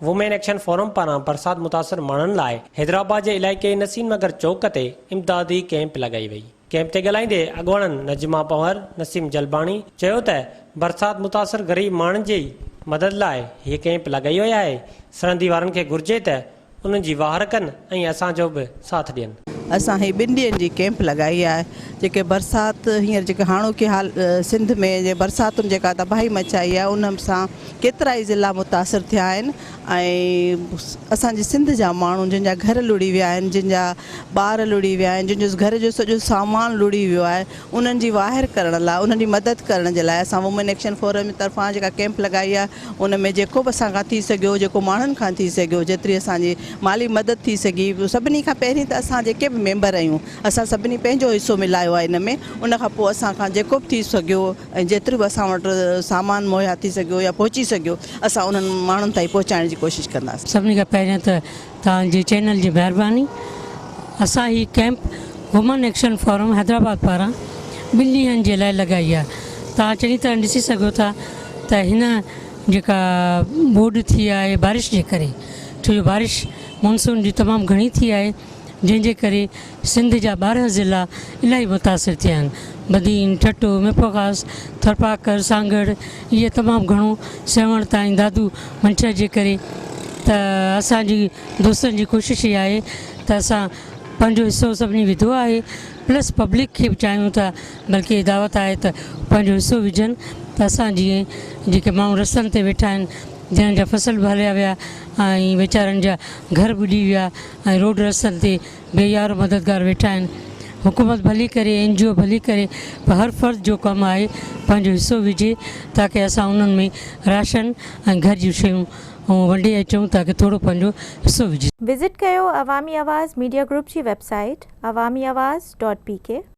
Women action forum پاران برسات متاثر ماڻهن لاء حيدرآباد جي علائقي نسيم نگر چوڪ تي امدادي ڪئمپ لڳائي وئي. ڪئمپ تي ڳالهائيندي اڳواڻن نجما پنهور، نسيم جلباڻي چيو ته برسات متاثر غريب ماڻهن جي مدد لاء هيء ڪئمپ لڳائي وئي آهي، سرندي وارن کي گهرجي ته انهن جي واهر ڪن ۽ اسان جو به ساٿ ڏين. اسان هي ٻن ڏينهن جي ڪئمپ لڳائي آهي جيڪي برسات هينئر جيڪي هاڻوڪي حال سنڌ ۾ جي برساتن جيڪا تباهي مچائي آهي ان سان ڪيترائي ضلعا متاثر ٿيا آهن ۽ اسان جي سنڌ جا ماڻهو جن جا گهر لڙهي ويا آهن جن جا ٻار لڙهي ويا آهن جن جو گهر جو سڄو سامان لڙهي ويو آهي انهن جي واهر ڪرڻ لاء انهن جي مدد ڪرڻ جي لاء اسان وومين ايڪشن فورم جي طرفان جيڪا ڪئمپ لڳائي آهي ان ۾ جيڪو به اسان کان ٿي سگهيو جيڪو ماڻهن کان ٿي سگهيو جيتري اسان جي مالي مدد ٿي سگهي سڀني کان پهرين ته اسان جيڪي به ميمبر آهيون اسان سڀني پنهنجو حصو ملايو آهي ان ۾ ان کان پوء اسان کان جيڪو به ٿي سگهيو ۽ جيترو به اسان وٽ سامان مهيا ٿي سگهيو يا پهچي سگهيو اسان انهن ماڻهن تائين پهچائڻ جي ڪوشش ڪنداسين. سڀني کان پهريان ته توهان جي چينل جي مهرباني اسان هي camp women action forum Hyderabad پاران ٻن ڏينهن جي لاء لڳائي آهي توهان چڱي طرح ڏسي سگهو ٿا ته هن جيڪا ٻوڏ ٿي آهي بارش جي ڪري ڇو جو بارش مونسون جي تمام گهڻي ٿي آهي جنهن جي ڪري سنڌ جا 12 ضلعا الاهي متاثر ٿيا آهن. بدين، ٺٽو، ميرپورخاص، ٿرپارڪر، سانگهڙ اهي تمام گهڻو سيوهڻ تائين دادو منڇر جي ڪري ته اسان جي دوستن جي ڪوشش اها آهي ته اسان پنهنجو حصو سڀني وڌو آهي پلس پبلڪ کي به چاهيون ٿا بلڪه دعوت آهي ته پنهنجو حصو وجهن ته اسان جيئن جيڪي ماڻهو رستن تي ويٺا آهن جنهن جا فصل به هليا ويا ۽ ويچارن جا گهر ٻڏي ويا ۽ روڊ رستن تي بي يار و مددگار ويٺا آهن حڪومت ڀلي ڪري اين جي او ڀلي ڪري پر هر فرد جو ڪم آهي پنهنجو حصو وجهي تاڪه اسان انهن ۾ راشن ۽ گهر جون شيون ونڊي اچون تاڪه ٿورو پنهنجو حصو وجهي. وزٽ ڪيو عوامي آواز ميڊيا گروپ جي website Awami Awaz dot P K.